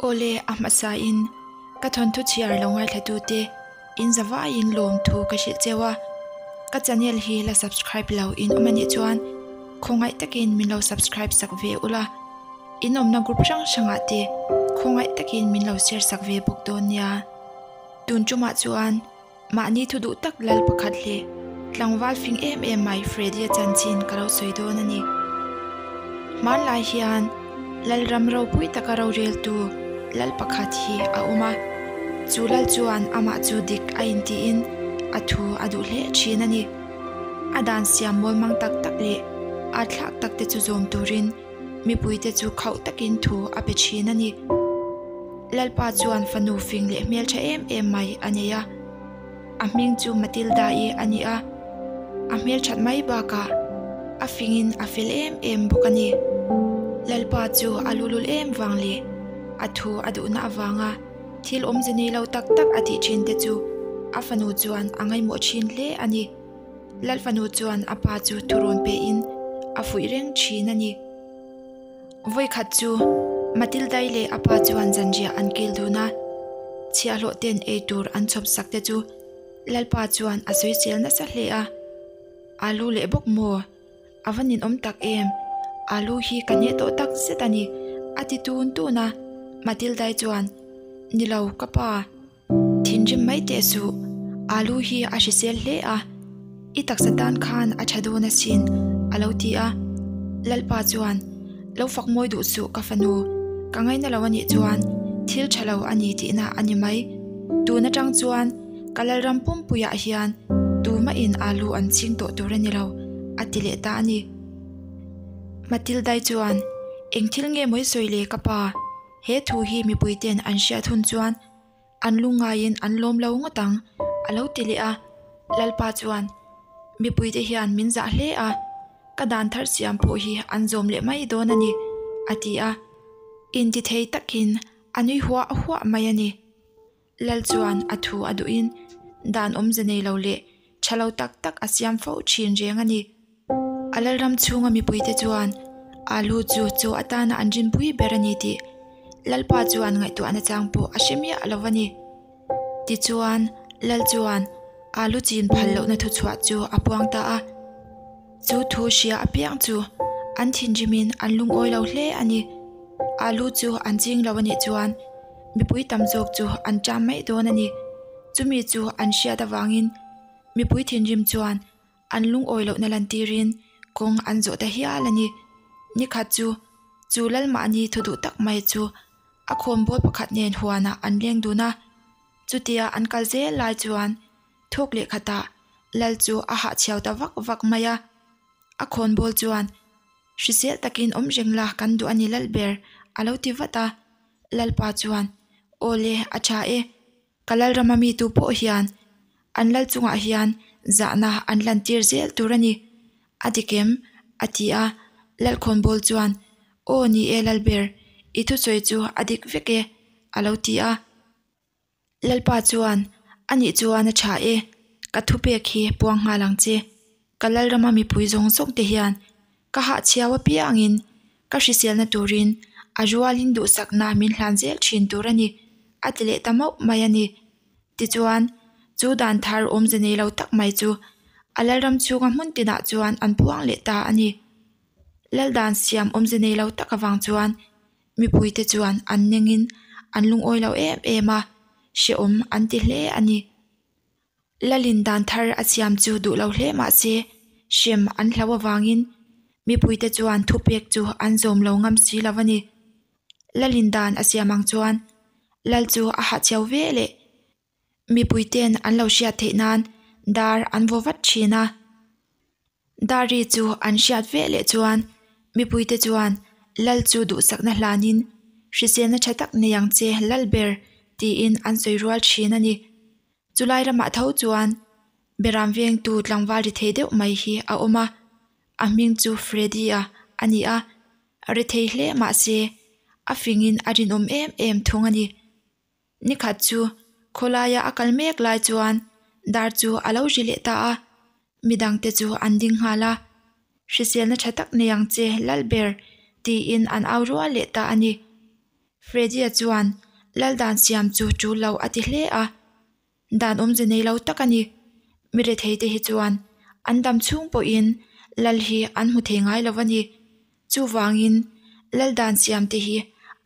Awle a hmasa in ka thawnthu chhiar lo ngaithla tu te in zavaiin lawm thu ka hrilh cheu a, ka channel hi la subscribe lo in awm anih chuan khawngaih takin min lo subscribe sak ve ula, in awmna group hrang hrangah te khawngaih takin min lo share sak ve bawk dawn nia. Tun tumah chuan. Mahni thu duh tak lal pakhat leh tlangval fing em em mai Freddy-a chanchin ka lo sawi dawn a ni. Hmanlai hian Lalram ropui taka roreltu lal pakhat hi a awm a, chu lal chuan amah chu dik a intiin a thu a duh hle thin a ni. A dan siam mawlmang tak tak leh a thlak tak te chu zawm turin mipuite chu khauh takin thu a pe thin a ni. Lalpa chuan fanu fing leh hmeltha em em mai a nei a, a hming chu Matilda-i a ni a, a hmelthat mai bakah a fingin a fel em em bawk a ni. Lalpa chu a lulul em vang leh a thu a duhna avanga thil awmze nei lo tak tak a tih thin te chu a fanu chuan a ngaihmawh thin hle a ni. Lalfanu chuan a pa chu thurawn pein a fuih reng thin a ni. Vawikhat chu Matilda-i leh a pa chuan zanriah an kil dun a, chhiahhlawh ten ei tur an chhawp sak te chu Lalpa chuan a sawi sel nasa hle a. Alu leh bawk maw? A va ninawm tak em? Alu hi ka hne tawh tak zet a ni, a ti tun tun a. Matilda-i chuan, Ni lo, ka pa. Thinrim mai teh suh, alu hi a hrisel hle a, i taksa tan khan a tha dawn asin, a lo ti a. Lalpa chuan, Lo fak mawi duh suh ka fanu, ka ngaina lo anih chuan thil tha lo a ni tihna a ni mai. Tun atang chuan ka Lalram pumpuiah hian tumahin alu an ching tawh tur a ni lo, a ti leh ta a ni. Matildai chuan, Eng thil nge mawi sawi le ka pa? He thu hi mipuite'n an hriat hun chuan an lungngaiin an lawm lo ngawt ang, a lo ti leh a. Lalpa chuan, Mipuite hian min zah hle a, ka dan thar siam pawh hi an zawm leh mai dawn a ni, a ti a. Intithei takin a nui huah huah mai a ni. Lal chuan a thu a duhin dan awmze nei lo leh tha lo tak tak a siam fo thin reng a ni. A Lalram chhunga mipuite chuan alu chu chaw atana an rinpui ber a ni tih Lalpa chuan ngaihtuahna chang pawh a hre miah lo a ni. Tichuan, Lal chuan alu chin phal lohna thuchhuah chu a puang ta a. Chu thu hria apiang chu an thinrimin an lungawi lo hle a ni. Alu chu an ching lo a nih chuan mipui tam zawk chu an ṭam mai dawn a ni. Chumi chu an hriat avangin mipui thinrim chuan an lungawi lohna lantirin kawng an zawh ta hial a ni. Nikhat chu chu Lalmahni thu duh tak mai chu a khawnbawl pakhat nen huanah an leng dun a. Chutia an kal zel lai chuan Thawk leh khatah Lal chu a hahchhiau ta vak vak mai a. A khawnbawl chuan, Hrisel takin awm reng la kan duh a ni Lal ber, a lo ti vat a. Lalpa chuan, Aw le, a tha e. Ka Lalrama mi tu pawh hian an Lal chungah hian zahna an lantir zel tur a ni. A dik em? a ti a. Lal khawnbawl chuan, Aw ni e Lal ber, i thusawi chu a dik vek e, a lo ti a. Lalpa chuan, Anih chuan a tha e, ka thupek hi puang nghal ang che. Ka Lalrama mipui zawng zawng te hian ka hahchhiau apiangin ka hriselna turin a rualin duhsakna min hlan zel thin tur a ni, a ti leh ta mauh mai a ni. Tichuan, chu dan thar awmze nei lo tak mai chu a Lalram chhunga hmun tinah chuan an puang leh ta a ni. Laldan siam awmze nei lo tak avang chuan Mipuite chuan an nengin an lungawi lo em em a, hrehawm an ti hle a ni. Lalin dan thar a siam chu duh lo hle mah se, hrem an hlau avangin mipuite chuan thupek chu an zawm lo ngam si lo a ni. Lalin dan a siam ang chuan Lal chu a hahchhiau ve leh. Mipuite'n an lo hriat theih nan dar an vaw vat thin a. Dar ri chu an hriat veh leh chuan mipuite chuan Lal chu duhsakna hlanin hriselna tha tak nei ang che Lal ber tiin an sawi rual thin a ni. Chulai ramah tho chuan Beram vengtu tlangval ri thei deuh mai hi a awm a, a hming chu Freddy-a a ni a, ri thei hle mah se a fingin a rinawm em em thung a ni. Nikhat chu khawlaia a kal mek lai chuan dar chu a lo ri leh ta a, midangte chu an ding nghal a. Hriselna tha tak nei ang che Lalber tiin an au rual leh ta a ni. Freddy-a chuan lal dan siam chu tul lo a ti hle a, Dan awmze nei lo tak a ni. Mi retheite hi chuan an dam chhung pawhin lal hi an hmu thei ngai lo a ni. Chuvangin lal dan siamte hi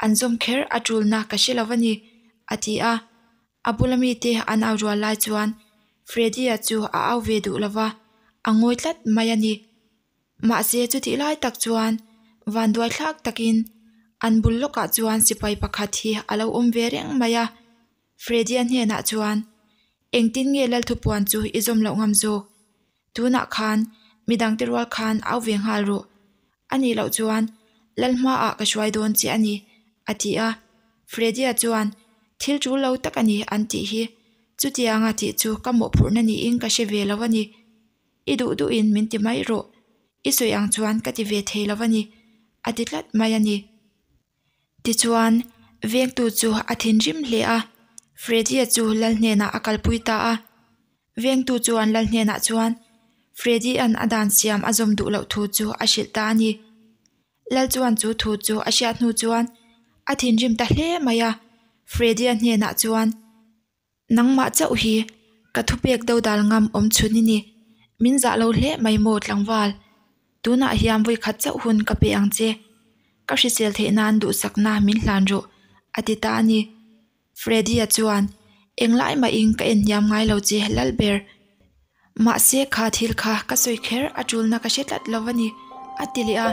an zawm kher a tulna ka hre lo a ni, a ti a. A bula mite an au rual lai chuan Freddy-a chu a au ve duh lo va, a ngawi tlat mai a ni. Mahse chutih lai tak chuan vanduai thlak takin an bul lawkah chuan sipai pakhat hi a lo awm ve reng mai a. Freddy-a hnenah chuan, Engtin nge Lalthupuan chu i zawm loh ngam zawk? Tunah khan midangte rual khan au ve nghal rawh. A nih loh chuan Lal hmaah ka hruai dawn che a ni, a ti a. Freddy-a chuan, Thil tul lo tak a ni an tih hi. Chutianga tih chu ka mawhphurhna niin ka hre ve lo a ni. I duh duhin min ti mai rawh. I sawi ang chuan ka ti ve thei lo a ni, a ti tlat mai a ni. Tichuan, vengtu chu a thinrim hle a, Freddy-a chu lal hnenah a kalpui ta a. Vengtu chuan lal hnenah chuan Freddy-a'n a dan siam a zawm duh loh thu chu a hrilh ta a ni. Lal chuan chu thu chu a hriat hnu chuan a thinrim ta hle mai a, Freddy-a hnenah chuan, Nangmah chauh hi ka thupek dodal ngam awm chhun i ni. Min zah lo hle mai maw tlangval? Tunah hian vawikhat chauh hun ka pe ang che. Ka hrisel theih nan duhsakna min hlan rawh, a ti ta a ni. Freddy-a chuan, Englai mahin ka en hniam ngai lo che Lalber. Mahse kha thil kha ka sawi kher a tulna ka hre tlat lo a ni, a ti leh a.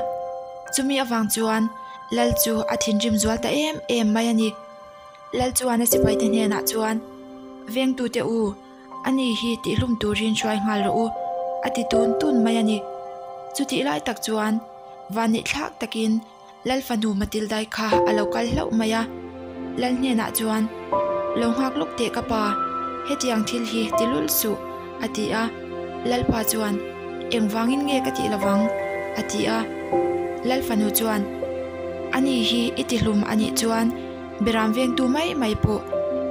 Chumi avang chuan Lal chu a thinrim zual ta em em mai a ni. Lal chuan a sipaite hnenah chuan, Vengtute u, ani hi tihlum turin hruai nghal rawh u, a ti tun tun mai a ni. Chutih lai tak chuan vanneih thlak takin, Lal fanu Matildai kha a lo kal hlauh mai a, Lal hnenah chuan, Lo nghak lawk teh ka pa, hetiang thil hi ti lul suh, a ti a. Lalpa chuan, Engvangin nge ka tih lovang? a ti a. Lal fanu chuan, Ani hi i tihlum a nih chuan beram vengtu mai mai pawh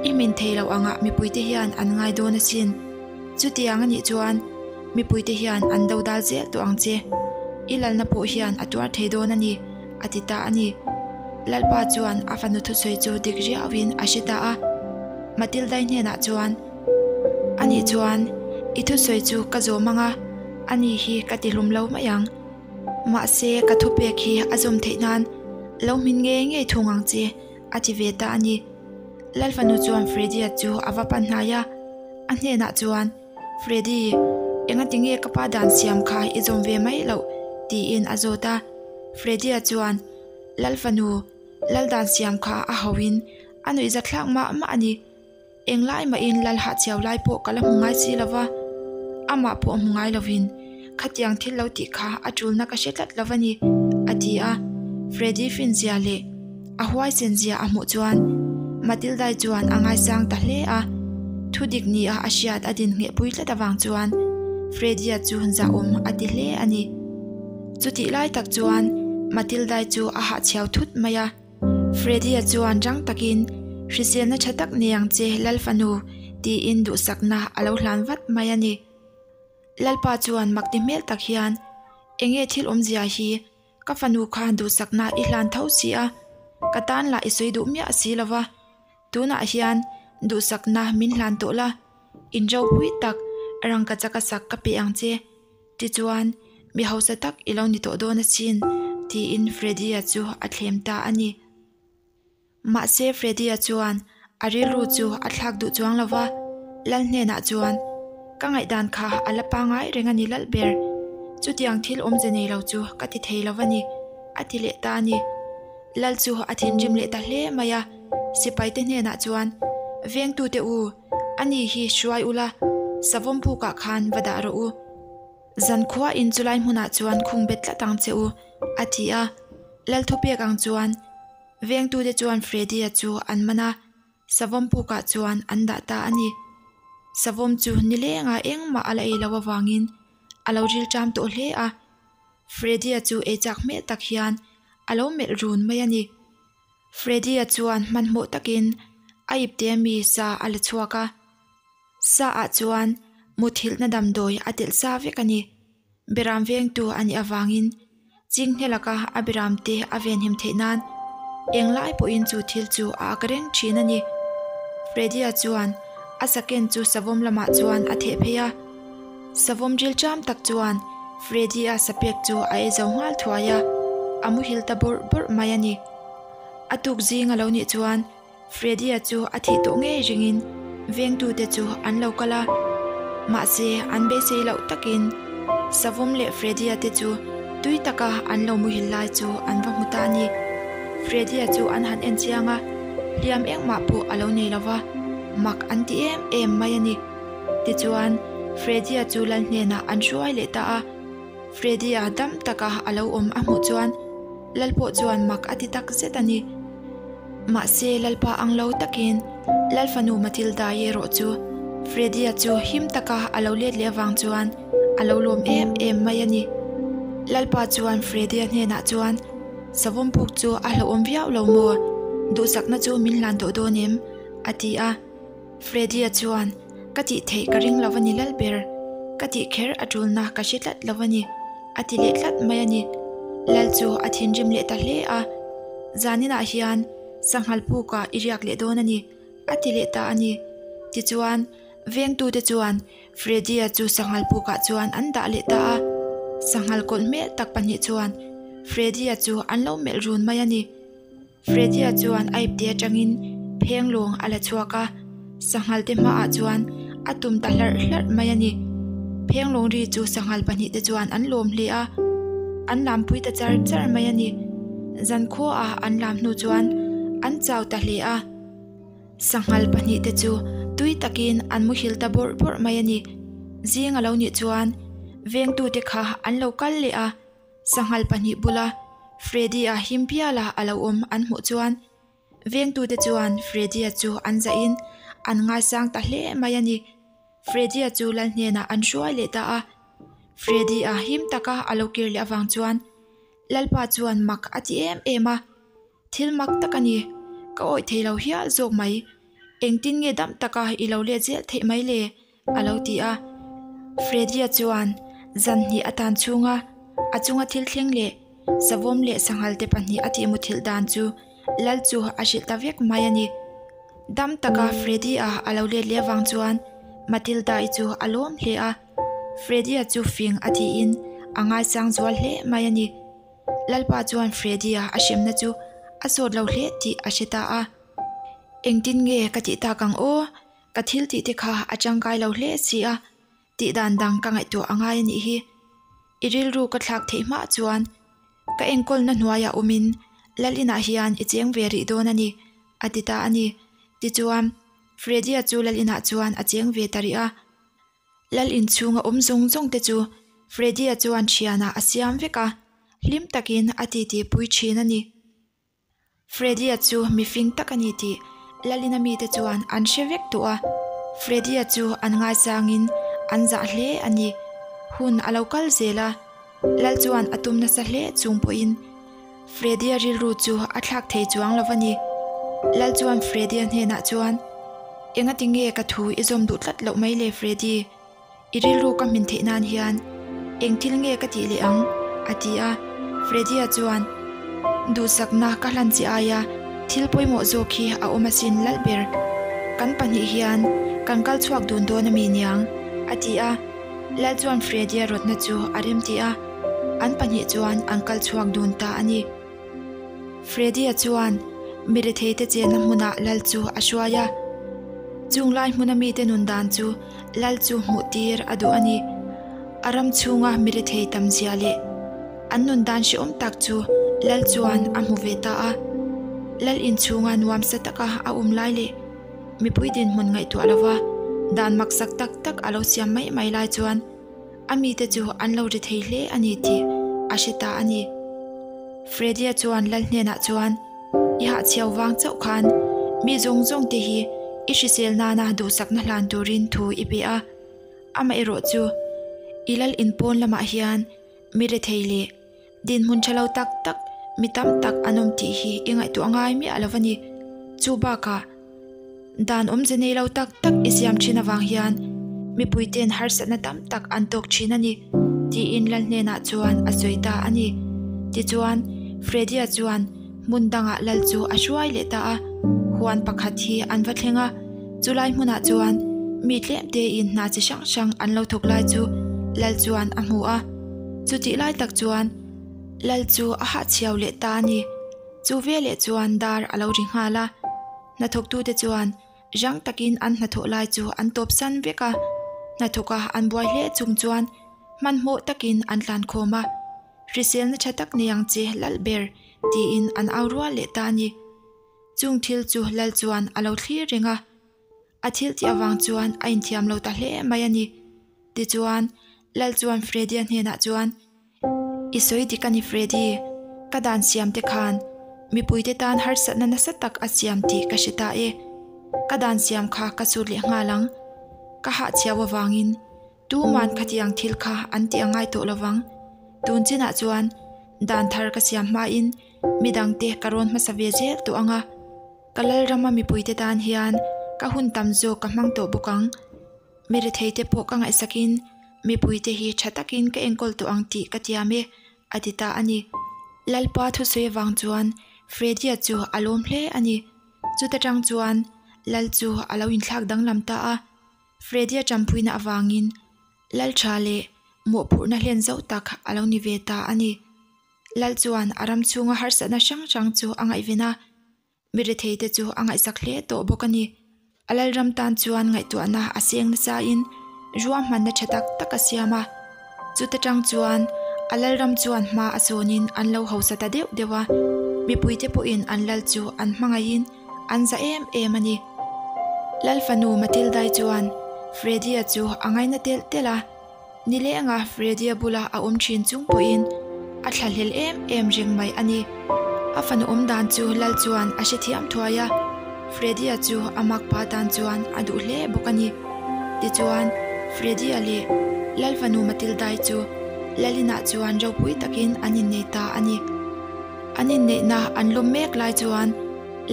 i hmin thei lo angah mipuite hian an ngai dawn asin. Chutiang a nih chuan mipuite hian an do dal zel tawh ang che. I lalna pawh hian a tuar thei dawn a ni, a ti ta a ni. Lalpa chuan a fanu thusawi chu dik riauin a hre ta a. Matildai hnenah chuan, A nih chuan i thusawi chu ka zawm ang a, ani hi ka ti hlum lo mai ang. Mahse ka thupek hi a zawm theih nan lo hmin ngei ngei thung ang che, a ti ve ta a ni. Lalfanu chuan Freddy-a chu a va pan hnai a, a hnenah chuan, Freddy, engati nge ka pa dan siam kha i zawm ve mai loh? tiin a zawt a. Freddy-a chuan, Lalfanu, lal dan siam kha a hauhin a nuihzathlak mah mah a ni. Englai mahin lal hahchhiau lai pawh ka la hmu ngai si lo va, amah pawh hmu ngai lovin khatiang thil lo tih kha a tulna ka hre tlat lo va ni, a ti a. Freddy finzia leh a huaisen zia a hmuh chuan Matildai chuan a ngaisang ta hle a, thu dik nia a hriat a din nghehpui tlat avang chuan Freddy-a chu zahawm a ti hle a ni. Chutih lai tak chuan Matildai chu a hahchhiau thut mai a. Freddy-a chuan rang takin, Hriselna tha tak nei ang che, Lal fanu, tiin duhsakna a lo hlan vat mai a ni. Lalpa chuan mak ti hmel tak hian, Enge thil awmzia hi, ka fanu kha duhsakna i hlan tho si a, ka tan lah i sawi duh miah si lo va, tunah hian duhsakna min hlan tawh la, in ropui tak rangkachaka sak ka pe ang che. Tichuan, mi hausa tak i lo ni tawh dawn asin, tiin Freddy-a chu a thlem ta a ni. Mahse Freddy-a chuan a rilru chu a thlak duh chuang lo va, Lal hnenah chuan, Ka ngaihdan kha a la pangai reng a ni lalh ber, chutiang thil awmze nei lo chu ka ti thei lo va ni, a ti leh ta a ni. Lal chu a thinrim leh ta hle mai a, sipaite hnenah chuan, Vengtute u, Ani hi hruai ula, savawm pukah khan va dah rawh u. Zankhua in chulai hmunah chuan khung bet tlat ang che u, a ti a. Lal thupek ang chuan vengtute chuan Freddy-a chu an man a, savawm pukah chuan an dah ta a ni. Savawm chu nilengah engmah a la ei loh avangin a lo rilṭam tawh hle a, Freddy-a chu ei chak hmel tak hian a lo melh run mai a ni. Freddy-a chuan hmanhmawh takin a ipte mi sa a la chhuak a, sa ah chuan muthilhna damdawi a telh sa vek a ni. Beram vengtu a nih avangin Chinghne laka a beram te a venhim theih nan Englai pawhin chu thil chu a ak reng thin a ni. Freddy-a chuan a saken chu savawm lamah chuan a theh phei a. Savawm ril ṭam tak chuan Freddy-a sapek chu a ei zo nghal thuai a, a muhil ta bawrh bawrh mai a ni. A tuk zing a lo nih chuan Freddy-a chu a thih tawh ngei ringin vengtute chu an lo kal a, mahse an beisei loh takin Savawm leh Freddy-a te chu tui taka an lo muhil lai chu an va hmu ta a ni. Freddy-a chu an han en chiang a, hliam engmah pawh a lo nei lo va, mak an ti em em mai a ni. Tichuan, Freddy-a chu lal hnenah an hruai leh ta a. Freddy-a dam taka a lo awm a hmuh chuan lal pawh chuan mak a ti tak zet a ni. Mahse, lalpa ang lo takin lal fanu Matilda-i erawh chu Freddy-a chu him taka a lo let leh avang chuan a lo lawm em em mai a ni. Lalpa chuan Freddy-a hnenah chuan, Savawm puk chu a hlauhawm viau lo maw? Duhsakna chu min hlan tawh dawn em? a ti a. Freddy-a chuan, Ka tih theih ka ring lo a ni lal ber, ka tih kher a tulna ka hre tlat lo a ni, a ti leh tlat mai a ni. Lal chu a thinrim leh ta hle a, Zaninah hian sanghal pukah i riak leh dawn a ni, a ti leh ta a ni. Tichuan, vengtute chuan Freddy-a chu sanghal pukah chuan an dah leh ta a. Sanghal kawlh hmel tak pahnih chuan Freddy-a chu an lo melh run mai a ni. Freddy-a chuan a ipte atangin pheng lawng a la chhuak a, sanghal te hmaah chuan a tum ta hlarh hlarh mai a ni. Pheng lawng ri chu sanghal pahnihte chuan an lawm hle a, an lampui ta char char mai a ni. Zankhuaah an lam hnu chuan an chau ta hle a. Sanghal pahnihte chu tui takin an muhil ta bawrh bawrh mai a ni. Zing a lo nih chuan vengtute kha an lo kal leh a. Sanghal pahnih bula Freddy-a him piala a lo awm an hmuh chuan vengtute chuan Freddy-a chu an zahin an ngaisang ta hle mai a ni. Freddy-a chu lal hnenah an hruai leh ta a. Freddy-a him taka a lo kir leh avang chuan Lalpa chuan mak a ti em em a. Thil mak tak a ni, ka awih thei lo hial zawk mai. Engtin nge dam taka i lo let zel theih mai le? a lo ti a. Freddy-a chuan zan hnih a tan chhunga a chunga thil thleng leh savawm leh sanghal te pahnih a tih muthilh dan chu lal chu a hrilh ta vek mai a ni. Dam taka Freddy-a a lo let leh avang chuan Matilda-i chu a lawm hle a, Freddy-a chu fing a tiin a ngaisang zual hle mai a ni. Lalpa chuan Freddy-a a hremna chu a sawt lo hle tih a hre ta a. Engtin nge ka tih tak ang aw? Ka thil tih te kha a tangkai lo hle si a, tih dan dang ka ngaihtuah a ngai a nih hi. I rilru ka thlak theih hma chuan ka enkawlna hnuaiah awmin lal inah hian i cheng ve rih dawn a ni, a ti ta a ni. Tichuan, Freddy-a chu lal inah chuan a cheng ve ta rih a. Lal inchhunga awm zawng zawng te chu Freddy-a chuan thianah a siam vek a, hlim takin a titi pui thin a ni. Freddy-a chu mifing tak a ni tih Lalina mite chuan an hre vek tawh a, Freddy-a chu an ngaisangin an zah hle a ni. Hun a lo kal zel a, Lal chuan a tum nasa hle chung pawhin Freddy-a rilru chu a thlak thei chuang lo a ni. Lal chuan Freddy-a hnenah chuan, Engati nge ka thu i zawm duh tlat loh mai le Freddy? I rilru ka hmin theih nan hian eng thil nge ka tih leh ang? a ti a. Freddy-a chuan, Duhsakna ka hlan chi aia thil pawimawh zawk hi a awm asin lal ber. Kan pahnih hian kan kal chhuak dun dawn a mi niang? a ti a. Lal chuan Freddy-a rawtna chu a remti a, an pahnih chuan an kal chhuak dun ta a ni. Freddy-a chuan mi retheite chenna hmunah lal chu a hruai a. Chung lai hmuna mite nun dan chu lal chu hmuh tir a duh a ni. A ram chhunga mi rethei tam zia leh an nun dan hrehawm tak chu lal chuan a hmu ve ta a. Lal inchhunga nuamsa taka a awm lai leh mipui dinhmun ngaihtuah lova dan maksak tak tak a lo siam mai mai lai chuan A mite chu an lo ri thei hle a ni tih a hre ta a ni. Freddy-a chuan lal hnenah chuan, I hahchhiau vang chauh khan mi zawng zawng te hi i hrisel nana duhsakna hlan turin thu i pe a. Amaherawh chu i lal inpawn lamah hian mi rethei leh Dinhmun tha lo tak tak mi tam tak an awm tih hi i ngaihtuah ngai miah lo a ni. Chu bakah, dan awmze nei lo tak tak i siam thin avang hian mipuite'n harsatna tam tak an tawk thin a ni, tiin lal hnenah chuan a sawi ta a ni. Tichuan, Freddy-a chuan. Hmun dangah lal chu a hruai leh ta a, huan pakhat hi an va thleng a, chulai hmunah chuan mi tlem tein hna chi hrang hrang an lo thawk lai chu lal chuan a hmu a. Chutih lai tak chuan lal chu a hahchhiau leh ta a ni. Chu veleh chuan dar a lo ri nghal a, hnathawktute chuan rang takin an hnathawh lai chu an tawpsan vek a, hnathawka an buai hle chung chuan hmanhmawh takin an tlankhawm a. Hriselna tha tak nei ang che lal ber tiin an au rual leh ta a ni. Chung thil chu lal chuan a lo thlir reng a, a thil tih avang chuan a inthiam lo ta hle mai a ni. Tichuan, lal chuan Freddy-a hnenah chuan, I sawi dik a ni Freddy, ka dan siam te khan mipuite tan harsatna nasa tak a siam tih ka hre ta e. Ka dan siam kha ka sut leh nghal ang. Ka hahchhiau avangin Tuman khatiang thil kha an ti a ngai tawh lovang. Tun chinah chuan dan thar ka siam hmain midangte ka rawn hmasa ve zel tawh ang a. Ka Lalrama mipuite tan hian ka hun tam zawk ka hmang tawh bawk ang. Mi retheite pawh ka ngaihsakin mipuite hi tha takin ka enkawl tawh ang tih ka tiam e, a ti ta a ni. Lalpa thusawi avang chuan Freddy-a chu a lawm hle a ni. Chuta tang chuan Lal chu a lo inthlak danglam ta a. Freddy-a ṭanpuina avangin Lal ṭha leh mawhphurhna hlen zauh tak a lo ni ve ta a ni. Lal chuan a ram chhunga harsatna hrang hrang chu a ngaihven a, mi retheite chu a ngaihsak hle tawh bawk a ni. A Lalram tan chuan ngaihtuahna a seng nasain ruahmanna ṭha tak tak a siam a. Chuta tang chuan a Lalram chuan hma a sawnin an lo hausa ta deuh deuh a, mipuite pawhin an Lal chu an hmangaihin an za em em a ni. Lal fanu Matilda-i chuan Freddy-a chu a ngaina telh telh a, nilenga Freddy-a bula a awm thin chung pawhin a thlahlel em em reng mai a ni. A fanu awm dan chu Lal chuan a hrethiam thuai a, Freddy-a chu a makpa tan chuan a duh hle bawk a ni. Tichuan, Freddy-a leh Lal fanu Matilda-i chu Lalinah chuan ropui takin an innei ta a ni. An inneihna an lawm mek lai chuan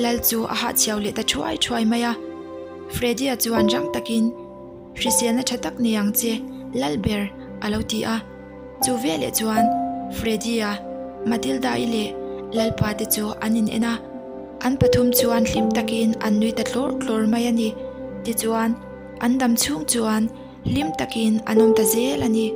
Lal chu a hahchhiau leh ta thuai thuai mai a. Freddy-a chuan rang takin, Hriselna tha tak nei ang che, Lal ber, a lo ti a. Chu veleh chuan Freddy-a, Matilda-i leh Lalpa te chu an in en a. An pathum chuan hlim takin an nui ta tlawr tlawr mai a ni. Tichuan, an dam chhung chuan hlim takin an awm ta zel a ni.